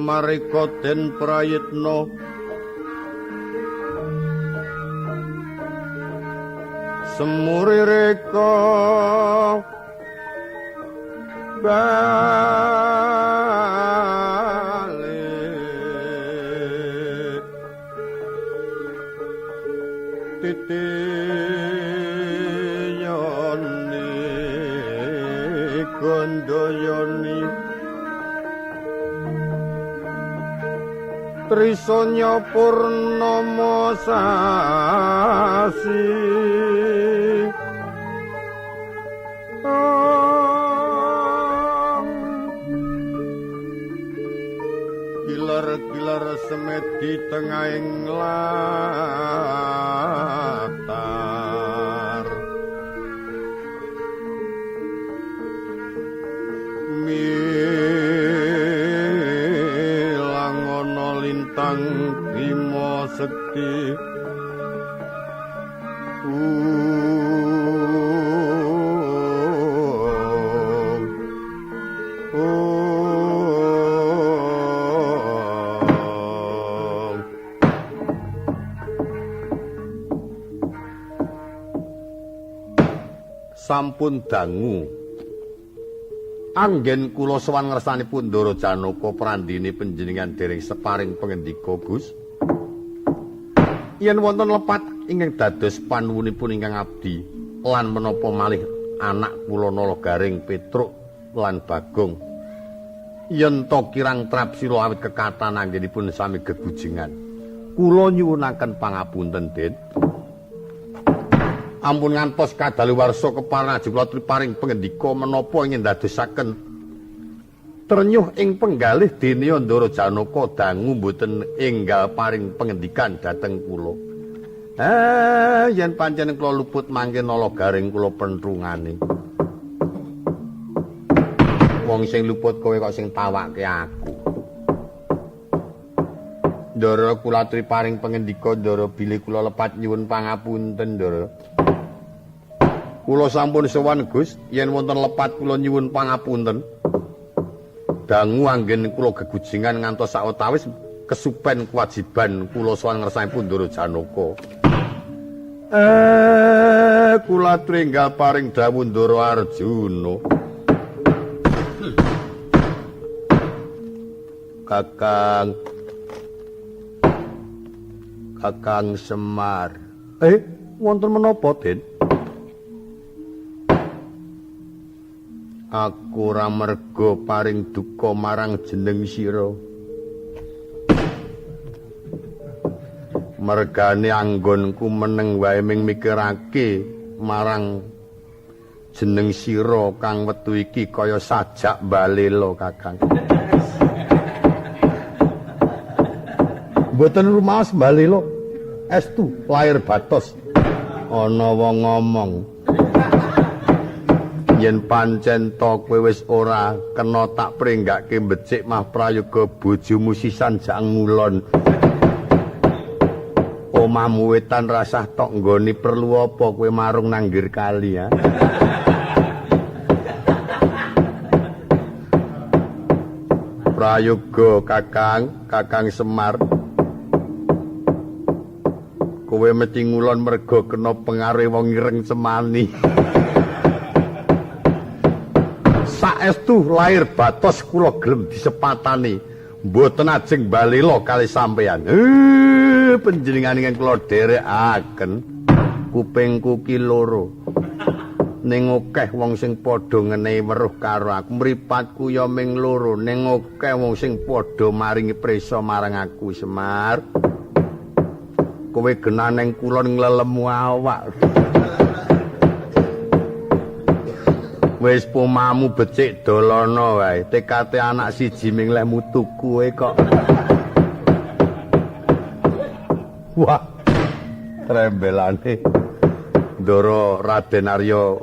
Mareka Den Prayitna Semurireka balik titi yoni gondoyoni Trisanya purnama sasi Gilar-gilar semedi tengahing latar Milang ana lintang bima sekti Sampun dangu anggen kula sowan ngersanipun Ndara Janaka prandini panjenengan dereng separing pangendika Gus. Yen wonten lepat ingkang dados panuwunipun ingkang abdi lan menapa malih anak kula Nala Garing Petruk lan Bagong yen to kirang trapsila awit kekathahan anggenipun sami gegujengan, kula nyuwunaken pangapunten Den. Ampun ngantos kadaluwarsa kepareng ajeng kula paring pangendika menapa ingkang dadosaken trenyuh ing penggalih dene Ndara Janaka dangu mboten enggal paring pangendikan dhateng kula. Yen pancen kula luput mangke Nala Garing kula pentrungane. Wong sing luput kowe kok sing tawake aku. Ndara kula aturi paring pangendika Ndara bilih kula lepat nyuwun pangapunten Ndara. Kula sampun sowan Gus, yen wonten lepat kula nyuwun pangapunten. Dangu anggen kula gegujengan ngantos sawetawis kesupen kewajiban kula sowan ngersanipun Ndara Janaka. Kula aturi enggal paring dawuh Ndara Arjuna. Kakang Kakang Semar. Wonten menapa, Den? Aku ora merga paring duka marang jeneng sira. Mergane anggonku meneng wae ming mikirake marang jeneng sira kang wetu iki kaya sajak balela, Kakang. Mboten rumaos balela. Estu lair batos. Ana wong ngomong. Yen pancen to kowe wis ora kena tak pringgake becik mah prayoga bojomu sisan jak ngulon. Omahmu wetan rasah tok nggoni perlu apa kowe marung nanggir kali ya. Prayoga Kakang, Kakang Semar. Kowe mesti ngulon merga kena pengaruhe wong ireng cemani. Saestu lair batos kula gelem disepatani. Mboten ajeng balela kali sampeyan. Panjenengan ingkang kula dherekaken kupingku ki loro. Ning akeh wong sing padha ngenehi weruh karo aku, mripatku ya ming loro. Ning akeh wong sing padha maringi prisa marang aku Semar. Kowe genah ning kulon nglelemu awak. Wis pomamu becik dolono wae. Tekate anak siji ming lehmu tuku kowe kok. Wah. Trembelane Ndara Raden Arya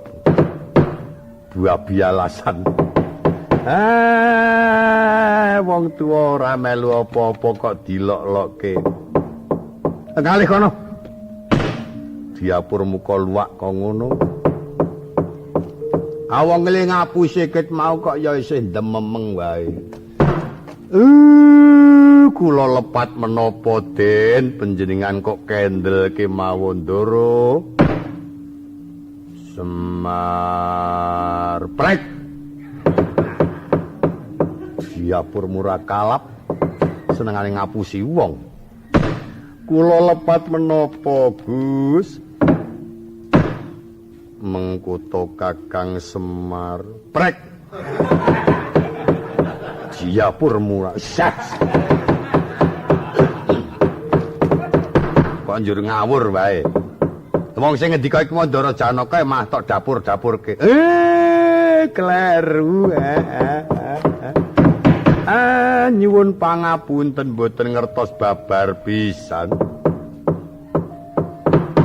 buabialasan. Wong tuwa ora melu apa-apa kok dilok-lokke. Ngalih kono. Diapur muka luwak kok ngono. Awong ngeli ngapusi ket mau kok ya isih ndememeng wae. Kula lepat menapa Den, panjenengan kok kendel kemawon Ndara. Semar prek. Diapur murah kalap senengane ngapusi wong. Kula lepat menapa Gus? Mengkuto Kakang Semar prek. Diapur murah sas. Kok njur ngawur wae. Wong sing ngendika iku Ndara Janaka mah tok dapur-dapurke. Kleru. Nyuwun pangapunten mboten ngertos babar pisan.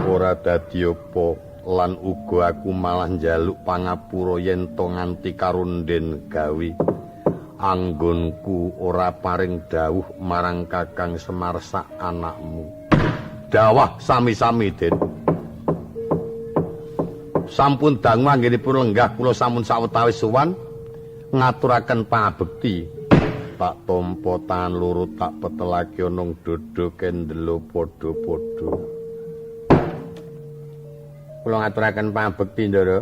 Ora dadi apa lan uga aku malah njaluk pangapura yen to nganti karunden gawe. Anggonku ora paring dawuh marang Kakang Semar sak anakmu. Dawah sami-sami, Den. Sampun dangu anggenipun lenggah kula sampun sawetawis sowan ngaturaken pangabekti. Tak tampa tangan loro tak petelake ana dodo kendelo padha-padha. Kula ngaturaken pangabekti, Ndara.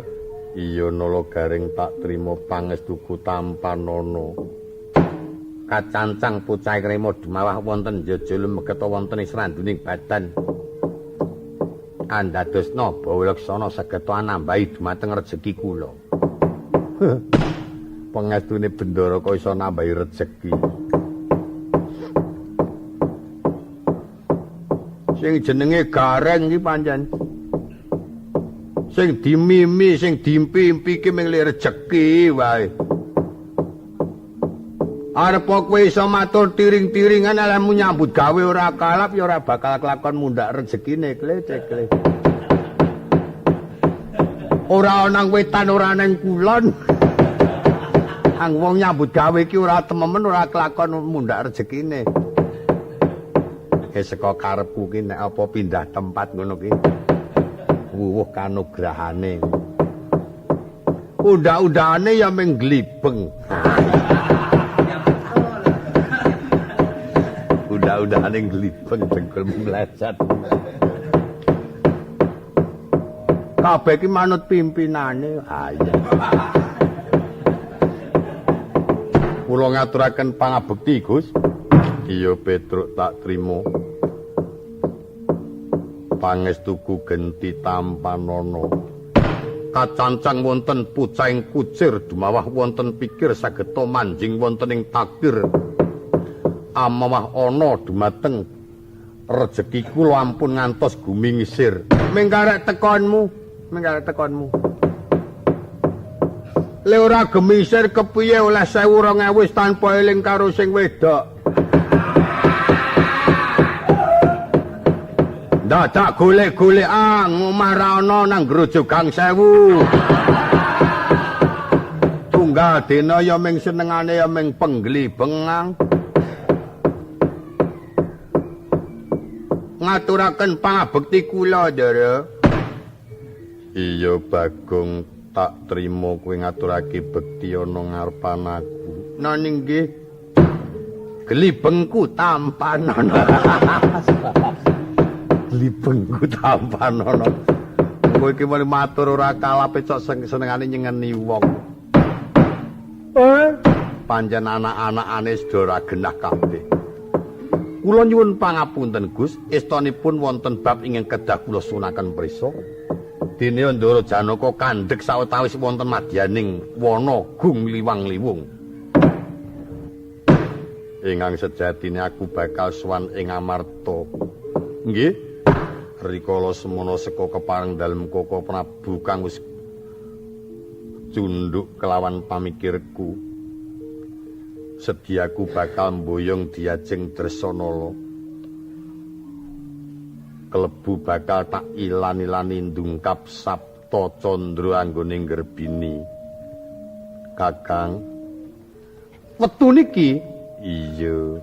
Iya nala garing tak trima pangestuku tampanana. Kacancang pucah krema dumawah wonten jeje lumegeta wonten ing sranduning badan. Andadosna bawa laksana sageta nambahi dumateng rejeki kula. Pangestune Bendara kok iso nambahi rejeki. Sing jenenge Gareng iki pancen sing dimimi, sing diimpi-impi iki mung rejeki wae. Arep kowe iso matur tiring-tiringan alehmu nyambut gawe ora kalap ya ora bakal kelakon mundhak rejekine klecek. Ora ana wetan ora nang kulon. Ang wong nyambut gawe iki ora tememen ora kelakon mundhak rejekine. Saka karepku ki nek apa pindah tempat ngono ki. Wuwuh kanugrahane. Undha-undhane ya mung glibeng. Undha-undhane glibeng dengkul mlecet. Kabeh ki manut pimpinane. Ha iya. Kula ngaturaken pangabekti, Gus. Iya Petruk tak trima. Pangestuku genti tampanana. Kacancang wonten pucahing kucir dumawah wonten pikir sageta manjing wonten ing takdir. Amawah ana dumateng rejeki kula ampun ngantos gumingisir. Ming karek tekonmu, ming karek tekonmu. Le ora gemisir kepiye oleh 1000-2000 wis tanpa eling karo sing wedok. Dadak golek-golek ang omah ra ana nang Grojogang Sewu. Tunggal dina ya ming senengane ya ming penggli-bengang. Ngaturaken pangabekti kula, Ndara. Iya Bagong, tak trima kowe ngaturake bekti ana ngarepan aku. Nanging nggih glibengku tampanana. Glibengku tampanana. Kowe iki muni matur ora kalape cok senengane nyengeni wong. Pancen anak-anakane sedaya ora genah kabeh. Kula nyuwun pangapunten Gus, estonipun wonten bab ingkang kedah kula sunaken prisa. Dene Ndara Janaka kandhek sawetawis wonten madyaning wana Gung Liwang-Liwung. Ingkang sejatine aku bakal sowan ing Amarta. Nggih. Rikala semono seka kepareng dalem Koko Prabu kang wis cunduk kelawan pamikirku. Sediaku bakal mboyong diajeng Dresanala. Kelebu bakal tak ilan-ilani ndungkap Sabta Candra anggone nggerbini. Kakang, wektu niki? Iya.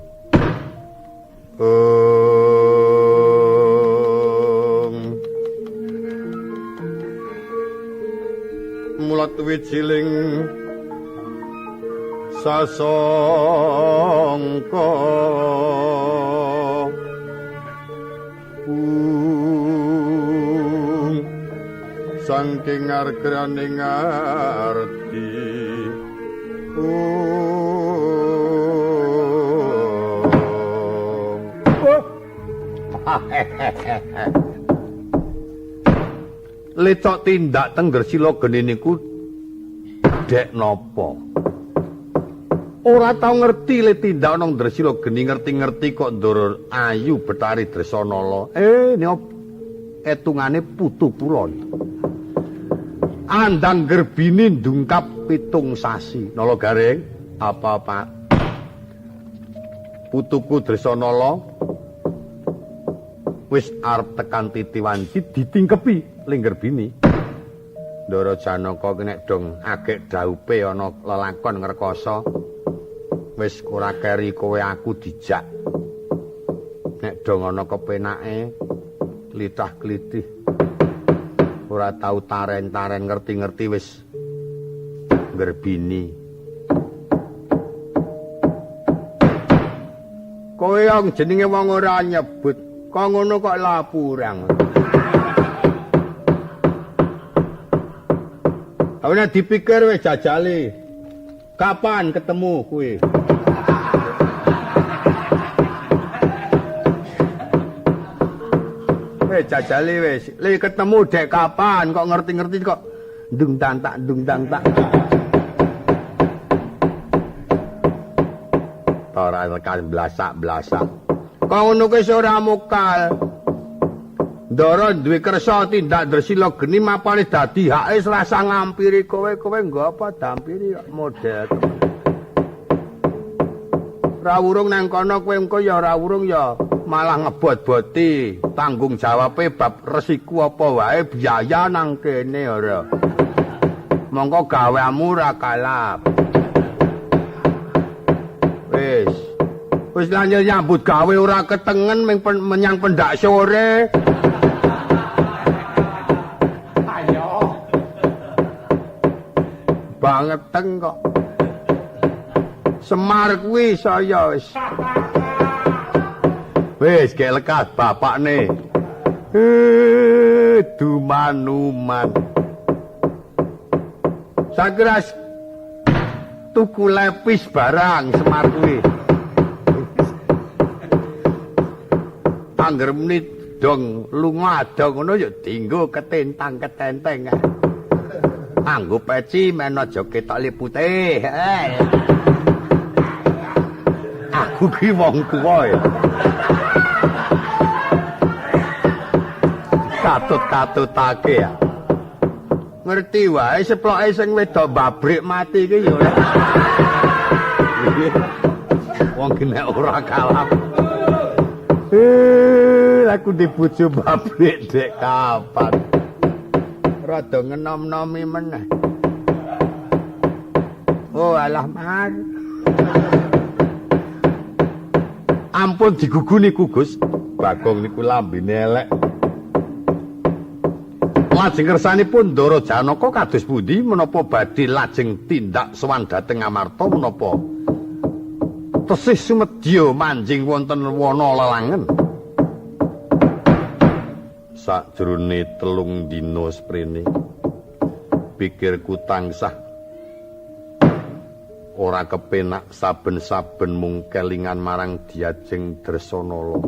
Mulat wijiling Sasongko saking argrane ngarti. Lecok tindak teng Dresila Geni niku dek napa? Ora tau ngerti le tindak nang Dresila Geni, ngerti-ngerti kok Ndara Ayu Betari Dresanala. Nek etungane putu kula. Andang gerbini ndungkap 7 sasi. Nala Gareng, apa Pak? Putuku Dresanala wis arep tekan titi wanci ditingkepi ling gerbini. Ndara Janaka ki nek dong agek daupe ana lelakon ngrekoso, wis ora keri kowe aku dijak. Nek dong ana kepenake klithah-klithih ora tau taren-taren, ngerti-ngerti wis nggerbini. Kowe yang jenenge wong ora nyebut, kok ngono kok lapurang. Awene dipikir wis jajale. Kapan ketemu kowe? Wis jajale wis. Le ketemu dek kapan kok ngerti-ngerti kok ndung tang tak ndung tang tak. Ora tekan blasak-blasak. Kok ngono kuwi ora mokal. Ndara duwe kersa tindak Dresila Geni mapane dadi hake rasa ngampiri kowe, kowe nggo apa dampiri model. Ra wurung nang kono kowe engko ya ora wurung ya malah ngebot-boti tanggung jawabe bab resiku apa wae biaya nang kene ora. Mongko gaweamu ora kalap. Wis. Wis lanjut nyambut gawe ora ketengen menyang pendak sore. Ayo. Bangeteng kok. Semar kuwi saya wis. Wis gek lekas bapakne. Dumanuman. Sakira tuku lepis barang Semar kuwi. Angger muni dong lunga ado ngono ya dienggo ketentang-ketenteng. Anggo peci men aja ketok lipute. Aku ki wong tuwa ya. Katut-katutake ya. Ngerti wae seploke sing wedok mbabrik mati iki ya ora. Wong kena ora kalap. Aku dibojo pabrik dek kapan? Rada ngenom-nomi meneh. Oh alah mar. Ampun digugu niku Gus. Bagong niku lambene elek. Lajeng kersanipun Ndara Janaka kados pundi menapa badhe lajeng tindak sowan dhateng Amarta menapa tesih sumedya manjing wonten wana lelangen. Sakjroning 3 dina sprene pikirku tansah ora kepenak saben-saben mung kelingan marang Diajeng Dresanala.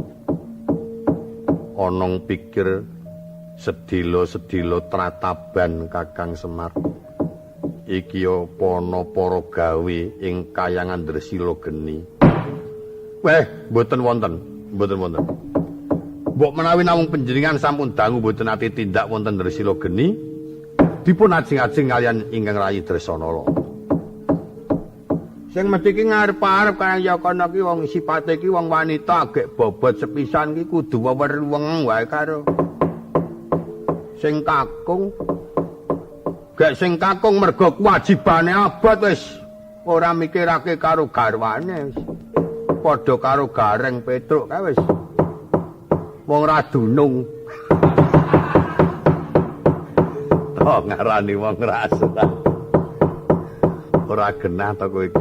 Onong pikir sedhela-sedhela trataban Kakang Semar. Iki apa ana para gawe ing kayangan Dresila Geni. Weh, mboten wonten, mboten wonten. Mbok menawi namung panjenengan sampun dangu mboten ati tindak wonten Dresila Geni, dipun ajeng-ajeng kaliyan ingkang rayi Dresanala. Sing mesti ki ngarep-arep kang ya kono ki wong sipate ki wong wanita agek bobot sepisan ki kudu wewer-weng wae karo sing kakung. Gek sing kakung mergo kewajibane abot wis ora mikirake karo garwane wis. Padha karo Gareng Petruk kae wis. Wong ra dunung. Oh ngarani wong rasa. Ora genah to kowe iki.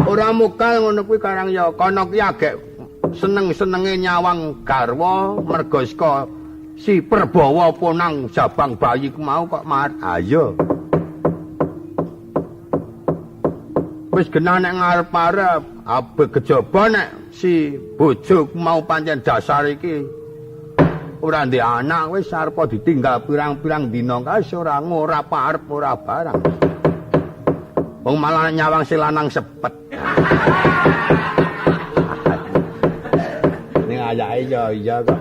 Ora mukal ngono kuwi karang ya kono ki agek seneng-senenge nyawang garwa merga saka si Perbawa ponang jabang bayi ku mau kok mar. Ayo. Wis genah nek ngarep-arep, abe kejaba nek si bojo mau pancen dasar iki ora ndek anak wis arep ditinggal pirang-pirang dina kae ora ora parep ora barang. Wong malah nyawang si lanang sepet. Ning ayake ya iya kok.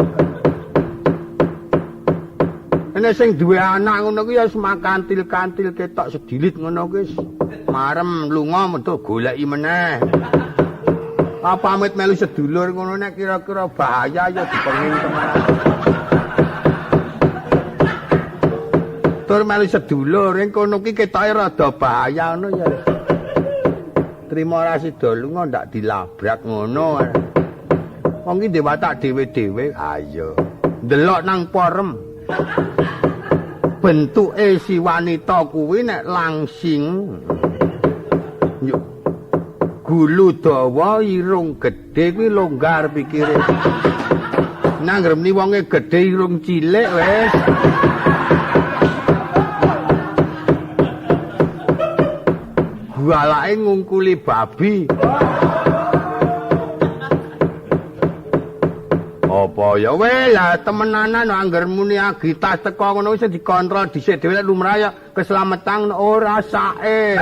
Nek sing duwe anak ngono kuwi ya semakantil-kantil ketok sedilit ngono kuwi marem lunga metu goleki meneh. Pamit melu sedulur ngono nek kira-kira bahaya ya dipenging temenan. Tur melu sedulur ing kono ki ketoke rada bahaya ngono ya. Trimo ora sida lunga ndak dilabrak ngono. Wong ki ndek watak dhewe-dhewe. Ayo. Ndelok nang porem. Bentuke si wanita kuwi nek langsing gulu dawa irung gedhe kuwi longgar pikire. Nang ngremni wonge gedhe irung cilik wis. Galake ngungkuli babi. Apa ya weh lah temenanan angger muni agitas teko ngono wis dikontrol dhisik dhewe lumrah ya keslametan ora sae.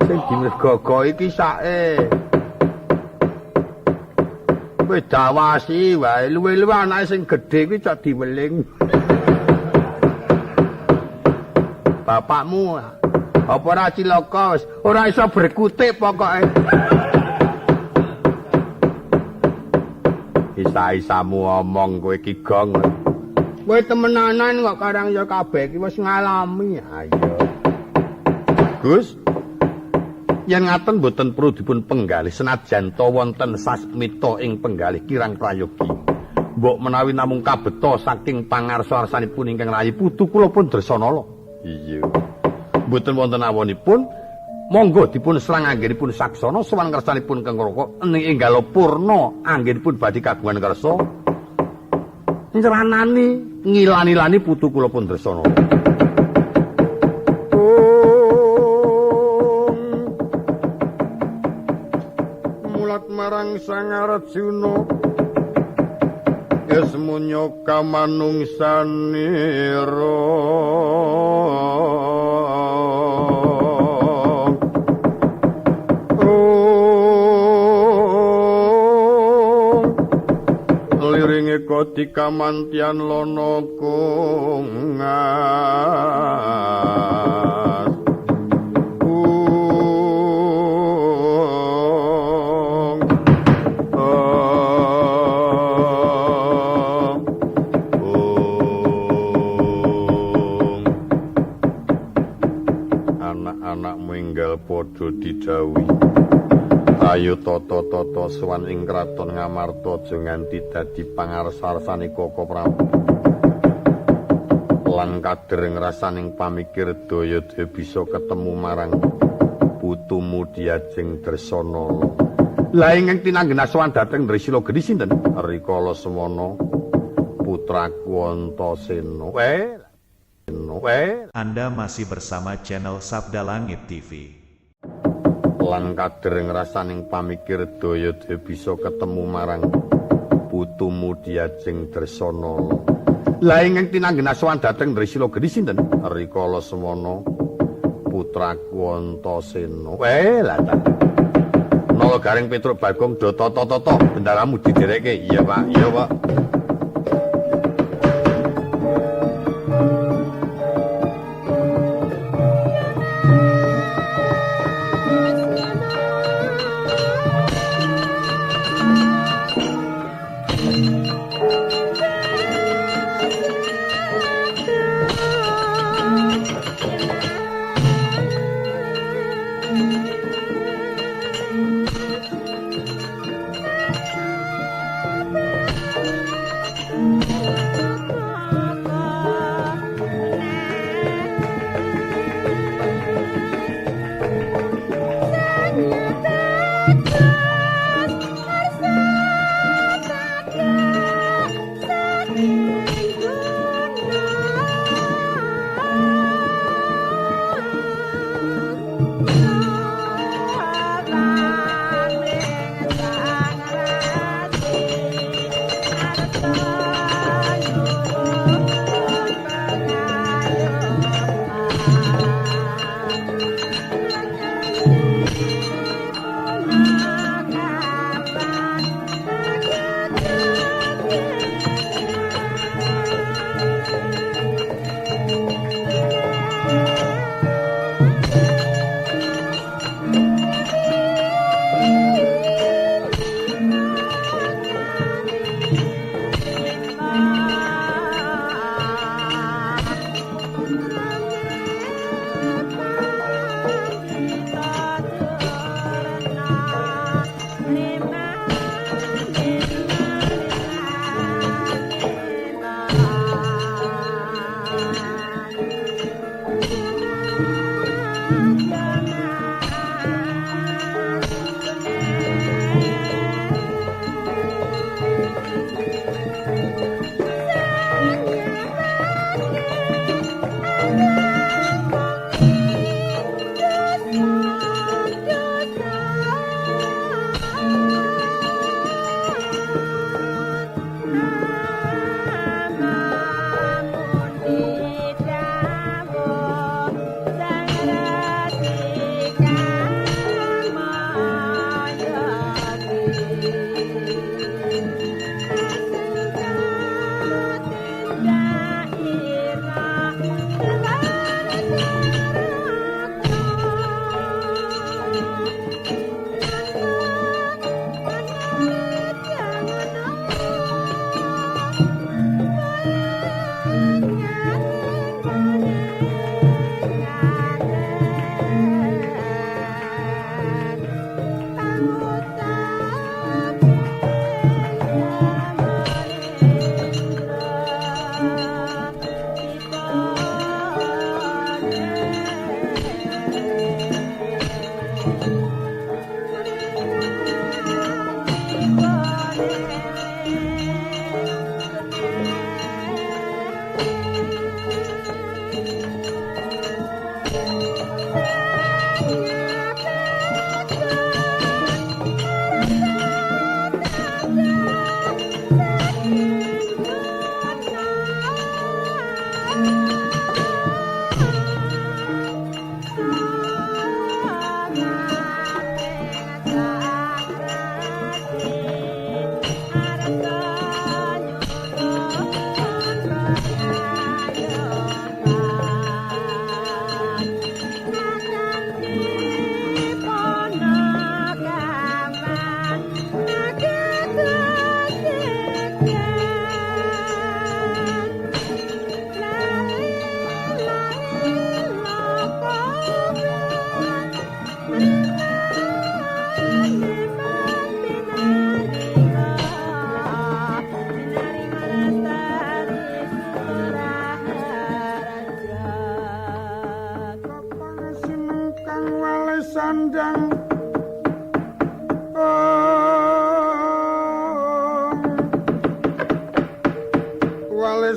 Sing dimergogo iki sae. Wis dawasi wae luwe-luwe anake sing gedhe kuwi cok diweling. Bapakmu apa ora cilaka wis ora iso berkutik pokoke. Isa-isamu omong kowe iki gong. Kowe temenanan kok karang ya kabeh iki wis ngalami. Ayo. Gus, yen ngaten mboten perlu dipun penggalih senajan ta wonten sasmita ing penggalih kirang prayogi. Mbok menawi namung kabeta saking pangarsa-arsanipun ingkang rayi putu kula pun Dresanala. Iya. Mboten wonten awonipun monggo dipun serang anggenipun saksana sowan ngersanipun Kang Raka ning enggal purna anggenipun badhe kagungan kersa nyranani ngilani-lani putu kula pun Dresanala. Mulat marang Sang Arjuna esmunya kamanungsanira. Liringe kodi kamantian lono kungas. Anak-anakmu enggal padha didhawuhi. Ayo tata-tata sowan ing kraton Ngamarta aja nganti dadi pangarsa-arsane Koko Prabu. Lan kader ngrasaning pamikir daya-daya bisa ketemu marang putumu Diajeng Dresanala. Lah ingkang tinanggen sowan dhateng Dresila Geni sinten? Rikala semono putraku Antasena. Anda masih bersama channel Sabda Langit TV. Lan kader ngrasaning pamikir daya-daya bisa ketemu marang putumu Diajeng Dresanala. Lah ingkang tinanggen sowan dhateng Dresila Geni sinten? Rikala semono putraku Antasena. Lah ta. Nala Gareng Petruk Bagong do tata-tata bendaramu diderekke. Iya, Pak. Iya, Pak.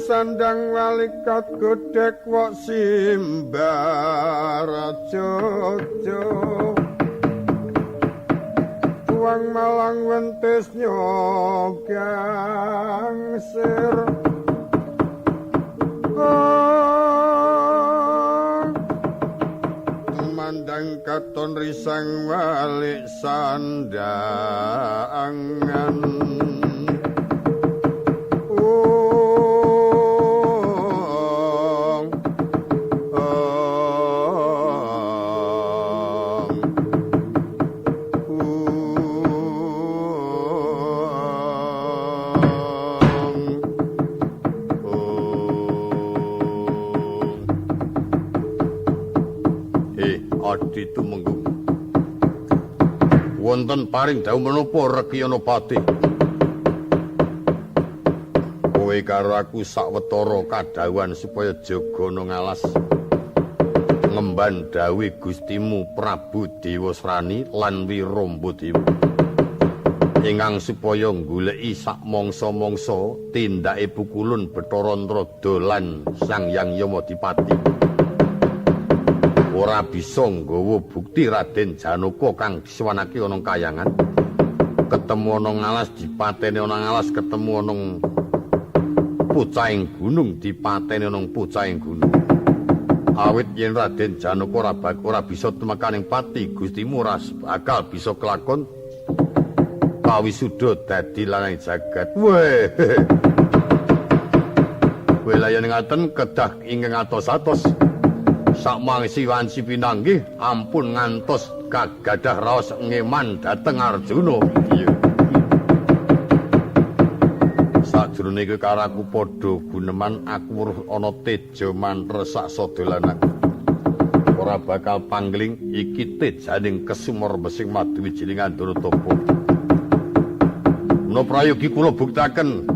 Sandang walikat godhek wok simbarajojo tuang malang wentis nyogang sir mandang katon risang walik sandangan. Tumenggung wonten paring dawuh menapa Rekiyana Patih? Kowe karo aku sawetara kadhawuhan supaya jaga ana ngalas ngemban dawuhe Gustimu Prabu Dewasrani lan Wirombadewa ingkang supaya nggoleki sak mangsa-mangsa tindake pukulun Bathara Antrada lan Sang Hyang Yamadipati. Ora bisa nggawa bukti Raden Janaka kang disuwanake ana kayangan. Ketemu ana ngalas dipateni ana ngalas, ketemu ana pucahing gunung dipateni ana pucahing gunung. Awit yen Raden Janaka ora bisa tumekaning pati, Gustimu ora bakal bisa kelakon kawisuda dadi lanang jagat. Weh. Kowe layan ngaten kedah ingkang atos-atos. Sakmangsi wanci pinanggih ampun ngantos kagadah raos ngeman dhateng Arjuna. Iya. Sajrone kowe karo aku padha guneman, aku weruh ana teja mantra sak sadolanan. Ora bakal pangling iki tejaning kesumur mesing madu wijiling Andara Tapa. Menapa prayogi kula buktaken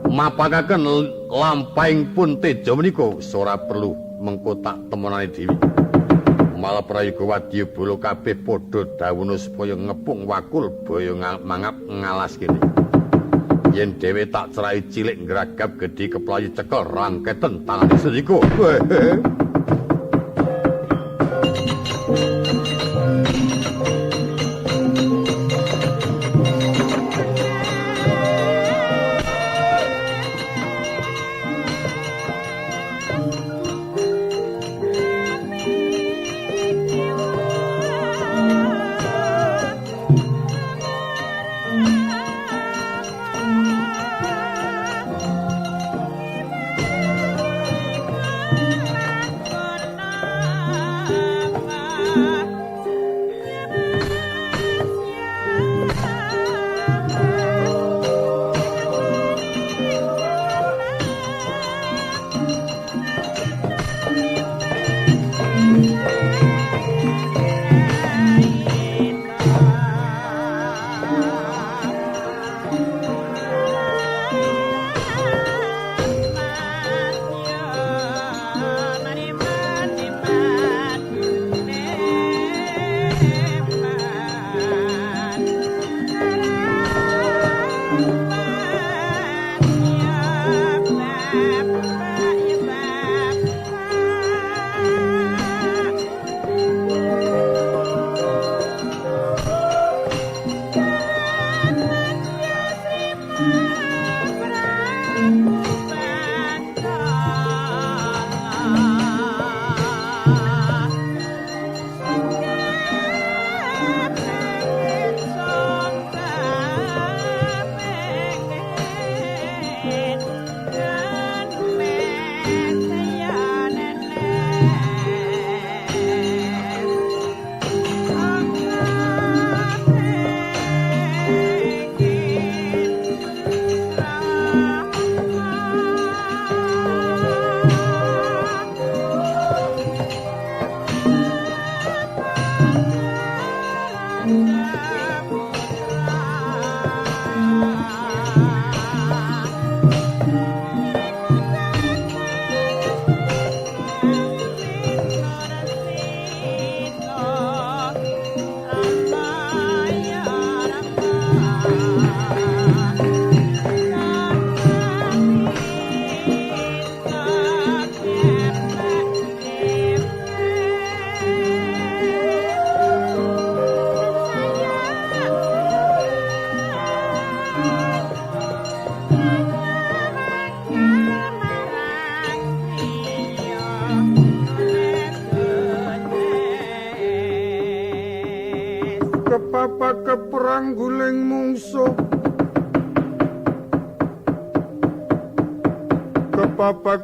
mapakaken lampahing pun teja menika ora perlu. Mengko tak temonane dhewe. Malah prayoga wadya bala kabeh padha dawuhna supaya ngepung Wakul baya mangap ngalas kene. Yen dhewe tak cerai cilik ngragap gedhe keplayu cekel rangketen tangane Sendika.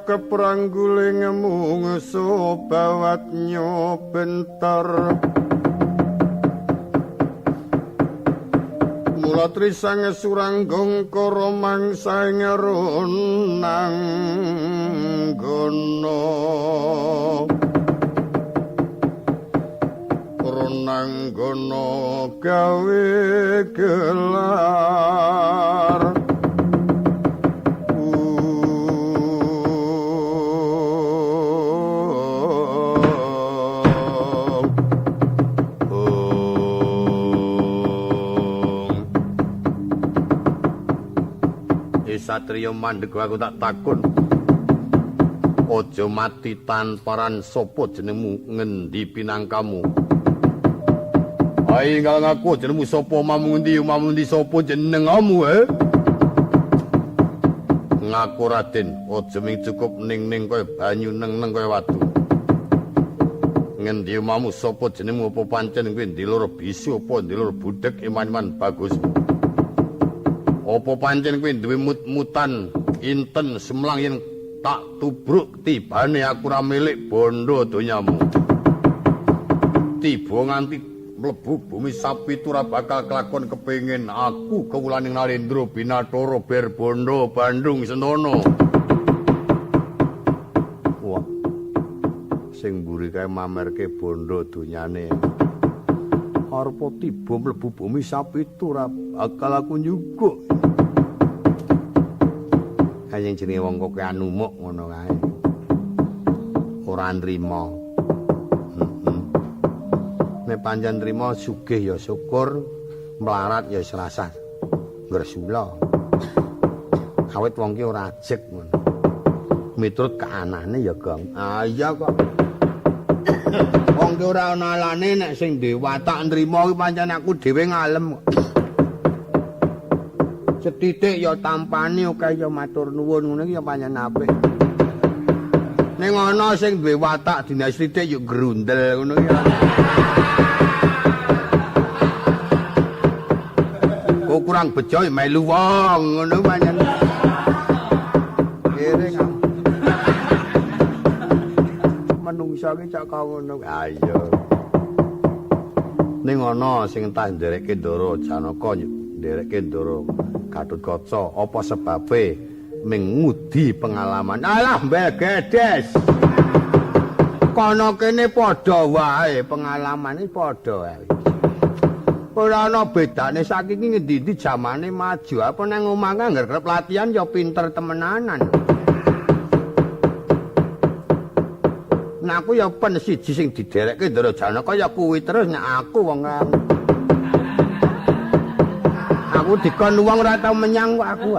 Keperang guling mungsuh bawat nyobentar mula trisang suranggung kara mangsa ing runanggana runanggana gawe gelar. Satriya mandeg aku tak takon. Aja mati tanparan sapa jenengmu ngendi pinangkamu? Ayo ngalang aku jenengmu sapa omamu ngendi omamu ngendi sapa jenengamu he? Ngaku Raden, aja ming cukup ning-ning kaya banyu neng-neng kaya watu. Ngendi omamu sapa jenengmu apa pancen kowe ndilur bisu apa ndilur budhek iman-iman bagusmu? Apa pancen kowe duwe mut-mutan inten semlang yen tak tubruk tibane aku ora milik bondo donyamu. Tiba nganti mlebu bumi sapitu ora bakal kelakon kepengin aku kewulaning Narendra Binathara ber bondo Bandung Sentono. Wah. Sing mburi kae mamerke bondo donyane. Arep tiba mlebu bumi sapitu ora bakal aku nyuguk. Kaya jenenge wong kok anumuk ngono kae. Ora nrima. Heeh. Nek pancen nrima sugih ya syukur, melarat ya wis rasah ngresula. Awit wong ki ora ajeg ngono. Miturut kaanane ya, Gong. Ah iya kok. Wong ki ora ana alane nek sing duwe watak nrima ki pancen aku dhewe ngalem kok. Sethithik ya tampani akeh ya matur nuwun ngono ki ya pancen apik. Ning ana sing duwe watak dina sithik ya grundel ngono ki. Kok kurang bejo ya melu wong ngono pancen. Kere menungsa ki cak ngono. Ha iya. Ning ana sing entah nderekke Ndara Janaka, nderekke Ndara Gatotkaca, apa sebabe ming ngudi pengalaman. Alah mbelgedes. Kono kene padha wae, pengalamane padha wae. Ora ana bedane saiki iki ngendi-endi jamane maju. Apa nang omah angger kerep latihan ya pinter temenanan. Nah aku ya pen siji sing diderekke Ndara Janaka ya kuwi terus nek aku wong aku dikon wong ora tau menyang kok aku.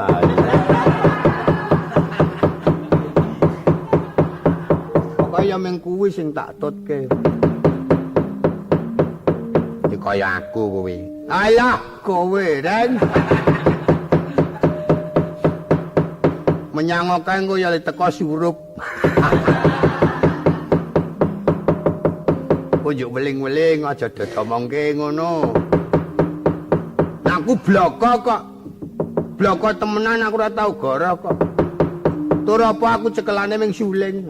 Pokoke ya mung kuwi sing tak tutke. Iki kaya aku kuwi. Alah kowe, Ren. Menyang akeh engko ya teko surup. Kunjuk weling-weling aja dodомongke ngono. Aku bloko kok. Bloko temenan aku ora tau goroh kok. Tur apa aku cekelane ming suling.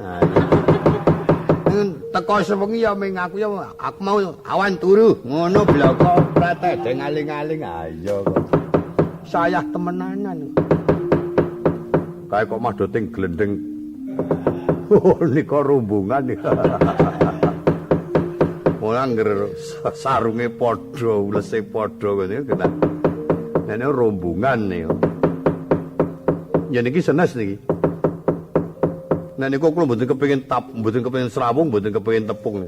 Teko sewengi ya ming aku ya aku mau awan turu ngono bloko ora tedeng aling-aling. Ayo kok. Sayah temenanan. Kae kok madoting glendeng. Oh nika rombongan. Ora angger sarunge padha, ulese padha ngene kena. Nene rombongan niku. Ya niki senes niki. Nek niku kula mboten kepengin tap, mboten kepengin srawung, mboten kepengin tepung.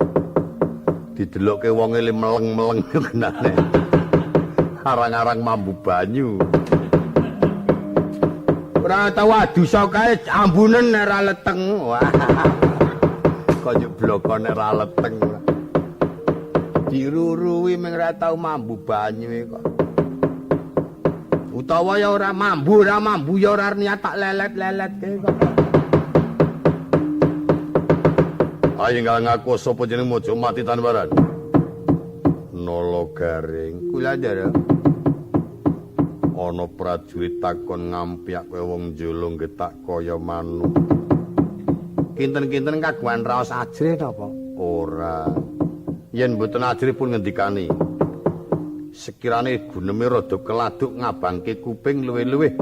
Didelokke wonge le meleng-meleng kenane. Arang-arang mambu banyu. Ora tau adusa kae ambunen nek ora leteng. Wah. Kaya bloko nek ora leteng. Diruruwi ming ora tau mambu banyu kok. Utawa ya ora mambu ya ora niat tak lelet-leletke kok. Ayo ngalang ngaku sapa jenengmu aja mati tanbaran. Nala Garing. Kula ndara. Ana prajurit takon ngampyak kowe wong njulung getak kaya manuk. Kinten-kinten kagungan raos ajrih napa? Ora. Yen mboten ajrih pun ngendikani. Sekirane guneme rada keladuk ngabangke kuping luwih-luwih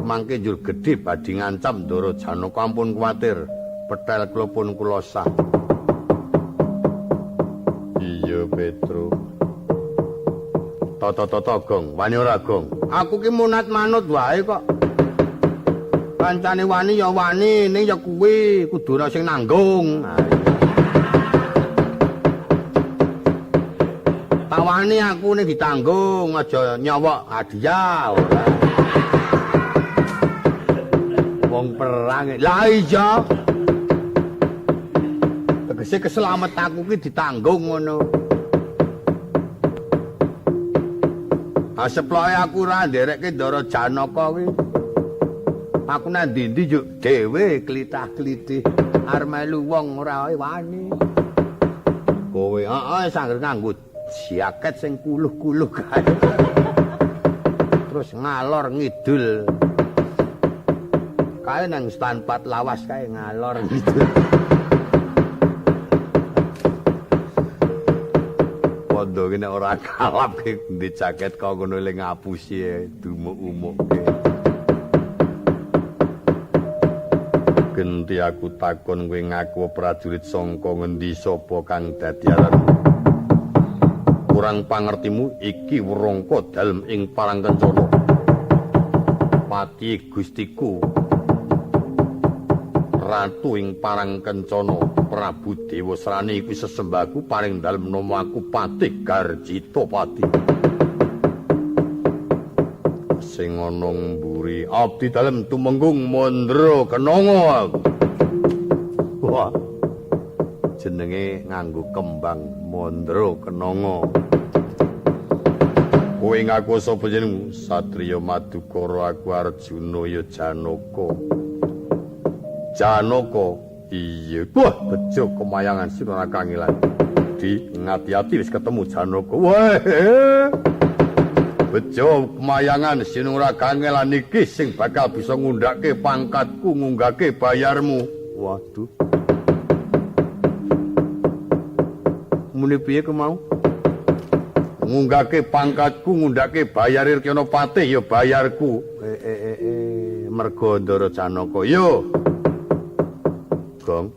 mangke njur gedhe badhe ngancam Ndara Janaka ampun kuwatir. Petel kula pun kula sah. Iya Petro. Tata-tata Gong, wani ora Gong? Aku ki munat manut wae kok. Kancane wani ya wani, ning ya kuwi kudu ana sing nanggung. Tawani aku ning ditanggung, aja nyowok hadiah ora. Wong perang. Lah iya. Tegese keselamat aku ki ditanggung ngono. Ah seploke aku ora nderekke Ndara Janaka kuwi. Aku nang ndi-ndi yo dhewe klithah-klithih arep melu wong ora wani. Kowe heeh sangger nganggo jaket sing kuluh-kuluh kae. Terus ngalor ngidul. Kae nang stanpat lawas kae ngalor ngidul. Pondo ki nek ora kalap ki ndek jaket kok ngono le ngapusi dumuk-umukke. Genti aku takon kowe ngaku prajurit sangka ngendi sapa kang dadi aran. Kurang pangertimu iki wrangka dalem ing Parang Kencana. Pati Gustiku Ratu ing Parang Kencana, Prabu Dewasrani iku sesembahku paring dalem nama aku Patih Garjitapati. Sing ana mburi abdi dalem Tumenggung Mandra Kenanga aku. Wah. Jenenge nganggo kembang Mandra Kenanga. Kowe ngaku sapa jenengmu? Satriya Madukara aku Arjuna ya Janaka. Janaka. Iya. Wah, bejo kemayangan sira kangelan. Di ngati-ati wis ketemu Janaka. Wah. Bejo kemayangan sinura kangelan iki sing bakal bisa ngundhake pangkatku, ngunggahke bayarmu. Waduh. Muni piye kemau? Ngunggahke pangkatku, ngundhake bayar Kirana Patih ya bayarku. Mergo Ndara Janaka. Yo. Gong.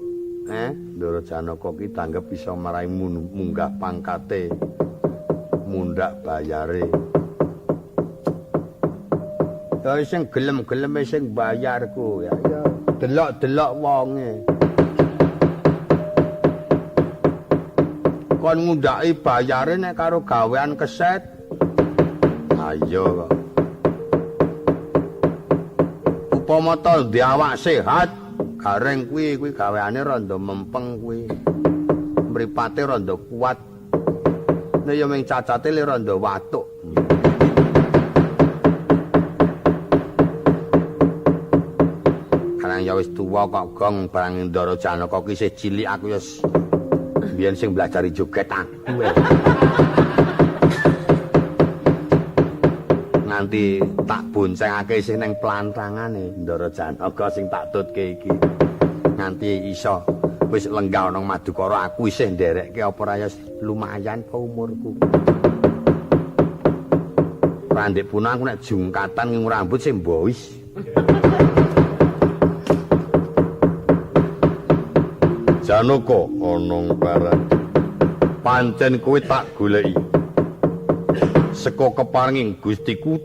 Ndara Janaka ki tanggep bisa marai munggah pangkate, mundhak bayare. Ya sing gelem-geleme sing bayarku ya. Ya delok-delok wonge. Kon ngundhaki bayare nek karo gawean keset. Ayo kok. Upama to ndek awak sehat, gareng kuwi kuwi gaweane rada mempeng kuwi. Mripate rada kuat. Nek ya mung cacate le rada watuk. Karang ya wis tuwa kok gong barang Ndara Janaka ki isih cilik aku ya biyen sing belajar joget aku. Nganti tak boncengake isih ning plantangane Ndara Janaka sing tak tutke iki. Nganti iso wis lenggah nang Madukara aku isih nderekke apa ora ya lumayan apa umurku. Randhek punah aku nek jungkatan ngingu rambut sing mbois. Janaka ana baran. Pancen kowe tak goleki. Seka keparenging Gustiku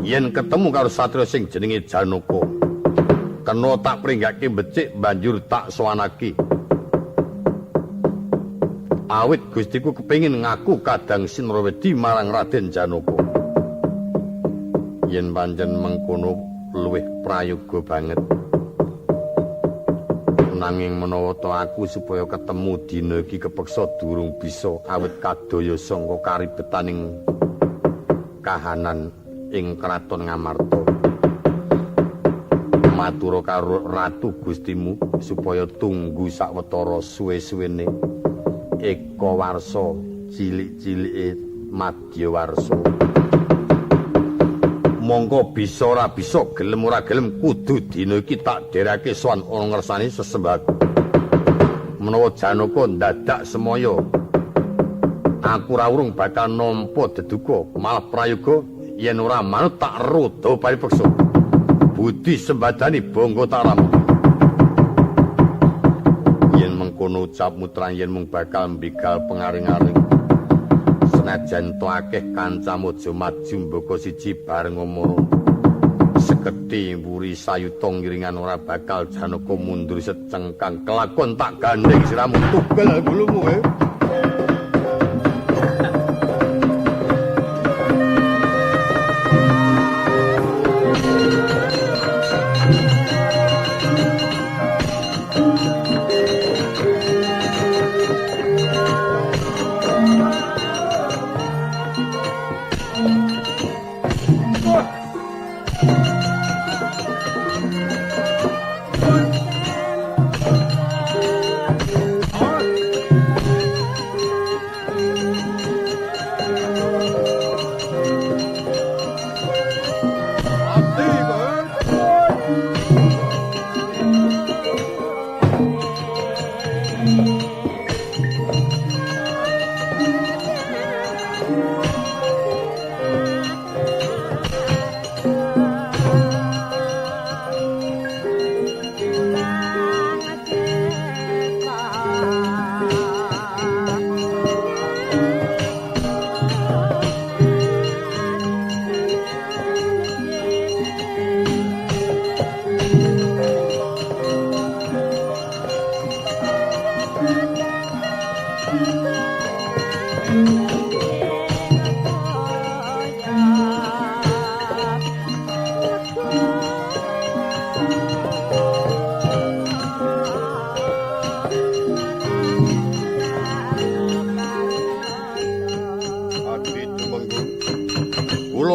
yen ketemu karo satriya sing jenenge Janaka. Kena tak pringgake becik banjur tak sowanake. Awit Gustiku kepengin ngaku kadang Sinrawedi marang Raden Janaka. Yen pancen mengkono luwih prayoga banget. Nanging menawa to aku supaya ketemu dina iki kepeksa durung bisa awit kadaya sangka karibetaning kahanan ing kraton Ngamarta. Matura karo Ratu Gustimu supaya tunggu sawetara suwe-suwene eka warsa cilik-cilike madya warsa. Mongko bisa ora bisa gelem ora gelem kudu dina iki tak dherake sowan ana ngersani sesembahku. Menawa Janaka ndadak semaya aku ora urung bakal nampa deduka, malah prayoga yen ora manut tak roda paripeksa. Budi sembadani bangga taram. Yen mengkono ucapmu terang yen mung bakal mbigal pengaring-aring. Senajan to akeh kancamu aja maju mbaka siji bareng omoro. Sekedhi mburi sayuta ngiringan ora bakal Janaka mundur secengkang kelakon tak gandeng siramu tugel gulumu.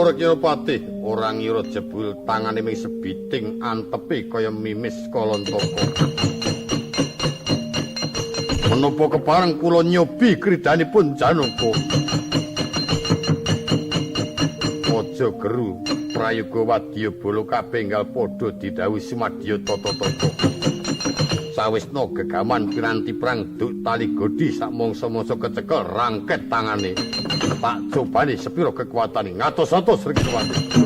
Apa Rekinapati ora ngira jebul tangane ming sebiting antepe kaya mimis kalontaka. Menapa kepareng kula nyobi kridanipun Janaka. Aja geru prayoga wadya bala kabeh enggal padha didhawuhi sumadya tata-tata. Sawisna gegaman piranti perang duk tali godi sak mangsa-mangsa kecekel rangket tangane. Tak cobani sepira kekuatane ngatos-atos Rekinapati.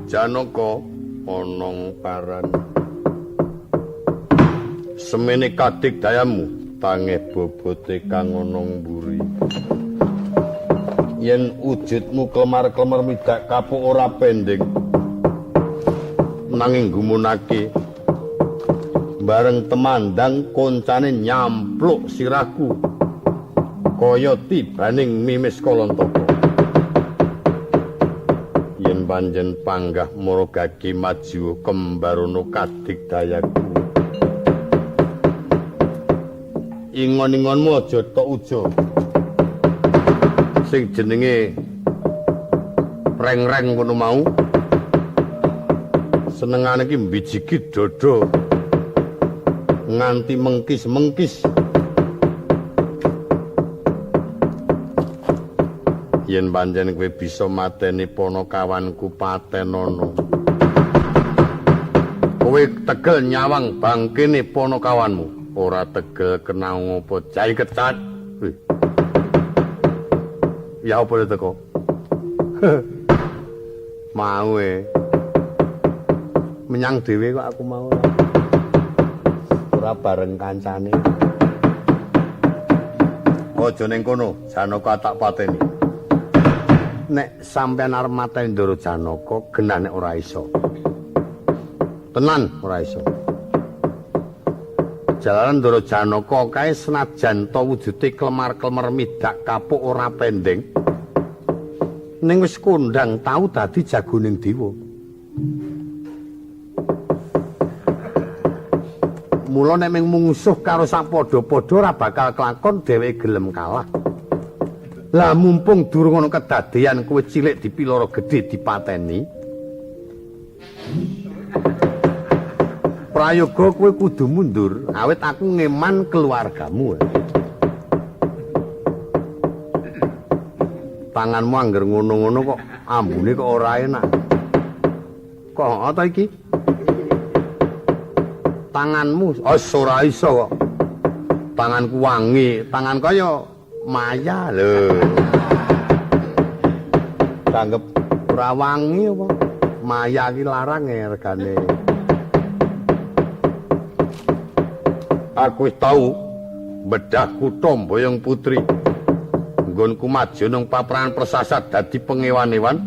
Janaka ana paran. Semene kadik dayamu tangeh bobote kang ana mburi. Yen wujudmu klemar-klemer midak kapuk ora pending. Nanging gumunake bareng temandang koncane nyampluk sirahku kaya tibaning mimis kalontaka. Yen panjen panggah maragage maju kembarono kadik dayaku. Ingon-ingonmu aja tok ujo. Sing jenenge reng-reng ngono mau senengane iki mbijiki dada nganti mengkis-mengkis. Yen pancen kowe bisa mateni panakawanku patenono. Kowe tegel nyawang bangkene panakawanmu, ora tegel kena ngopo jahe kecat. Ya apa teko? Mau e. Menyang dhewe kok aku mau. Ora bareng kancane. Aja ning kono, Janaka tak pateni. Nek sampean arep mateni Ndara Janaka, genah nek ora iso. Tenan ora iso. Jalaran Ndara Janaka kae senajan ta wujude klemar-klemer midak kapuk ora pendeng. Ning wis kondang tau dadi jagoning dewa. Mula nek mung mungsuh karo sapadha-padha ora bakal kelakon dheweke gelem kalah. Lah mumpung durung ana kedadeyan kowe cilik dipiloro gedhe dipateni. Prayoga kowe kudu mundur, awit aku ngeman keluargamu. Tanganmu angger ngono-ngono kok ambune kok ora enak. Kok ta iki? Tanganmu ora iso kok. Tanganku wangi, tangan kaya maya lho. Tanggep ora wangi apa? Maya iki larang regane. Aku wis tau bedah kutha Mboyong Putri. Nggonku maju nang paprahan persasat dadi pengewan-ewan.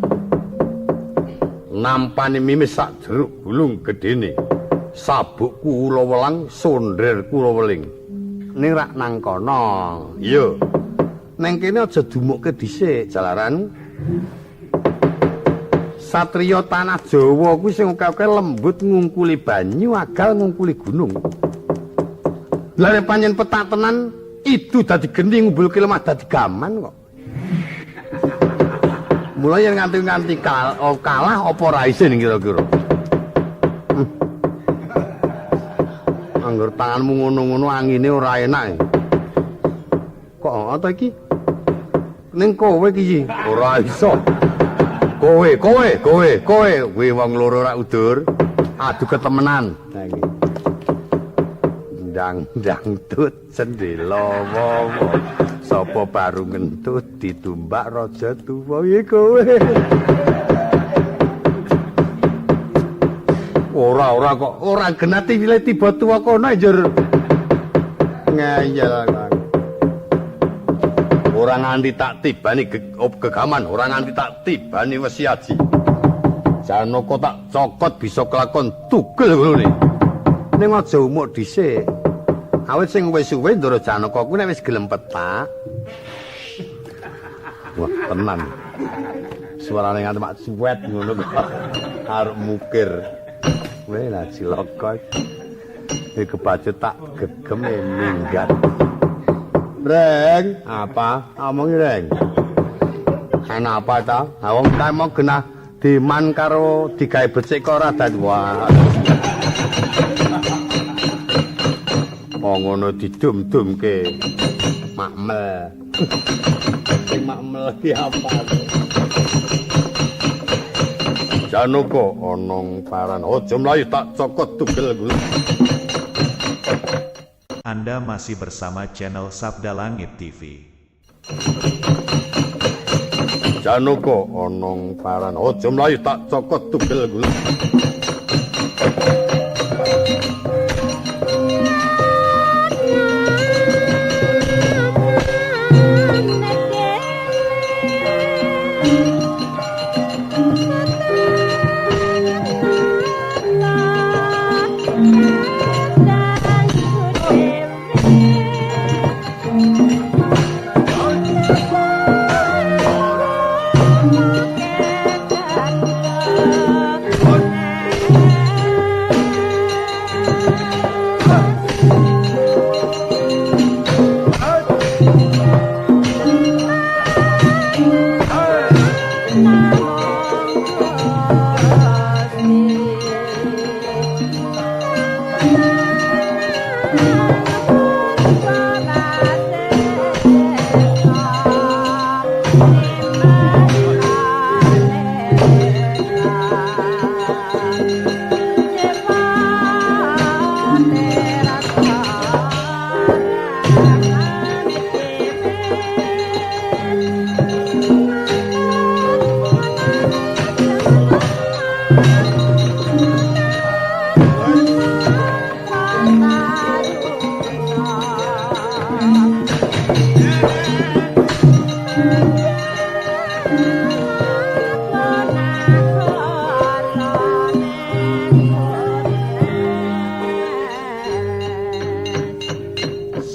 Nampani mimis sak jeruk gulung gedene. Sabukku ula welang, sondherku ula weling. Ning rak nang kono. Iya. Neng kene aja dumukke dhisik jalaran. Satriya tanah Jawa kuwi sing akeh lembut ngungkuli banyu, agal ngungkuli gunung. Lah nek pancen petak tenan idu dadi geni ngumbulke lemah dadi gaman kok. Mula yen nganti-nganti kalah apa ora isin kira-kira. Angger tanganmu ngono-ngono angine ora enak. Kok ta iki? Ning kowe iki ora iso. Kowe, kowe, kowe, kowe, kowe wong loro ora udur. Adu ketemenan. Ha iki. Ndang-ndang tut cendela wawa. Sapa baru ngentut ditumbak raja tuwa iki kowe. Ora ora kok ora genati wile tiba tuwa kono njur ngeyel kok. Ora nganti tak tibani gegaman, ora nganti tak tibani wesi aji. Janaka tak cokot bisa kelakon tugel ngene. Ning aja umuk dhisik. Awit sing wis suwe Ndara Janaka kuwi nek wis gelem petak. Wah, tenan. Suarane nganti mak suwet ngono kok. Arep mukir. Weh lah cilaka. Iki kebacut tak gegeme minggat. Reng, apa? Omongi Reng. Ana apa ta? Ha wong ta mau genah diman karo digawe becik kok ora dadi wah. Wong ngono didum-dumke. Makmel. Sing makmel ki apa? Janaka ana paran aja mlayu tak cokot tugel gulu. Anda masih bersama channel Sabda Langit TV. Janaka ana paran aja mlayu tak cokot tugel gulu.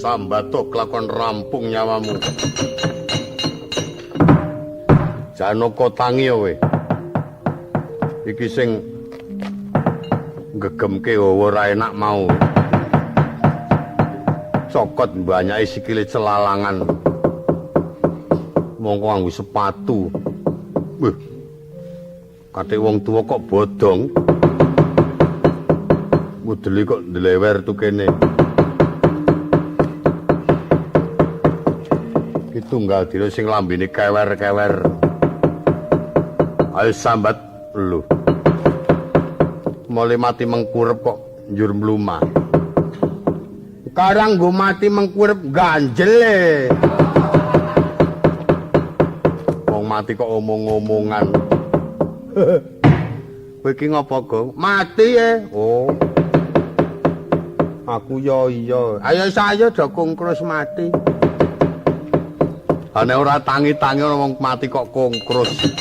Sambato kelakon rampung nyawamu. Janaka tangi kowe. Iki sing nggegemke hawa ora enak mau. Cokot mbanyake sikile celalangan. Mongko nganggo sepatu. Wih. Kathik wong tuwa kok bodong. Mudeli kok ndlewer tukene. Iki tunggal dina sing lambene kewer-kewer. Ayo sambat lho. Male mati mengkurep kok njur mlumah. Karang nggo mati mengkurep ganjele. Wong mati kok omong-omongan. Kowe iki ngopo, Gong? Mati e. Oh. Aku ya iya. Ayo saya do kungkrus mati. Ane ora tangi-tangi ana wong mati kok kungkrus.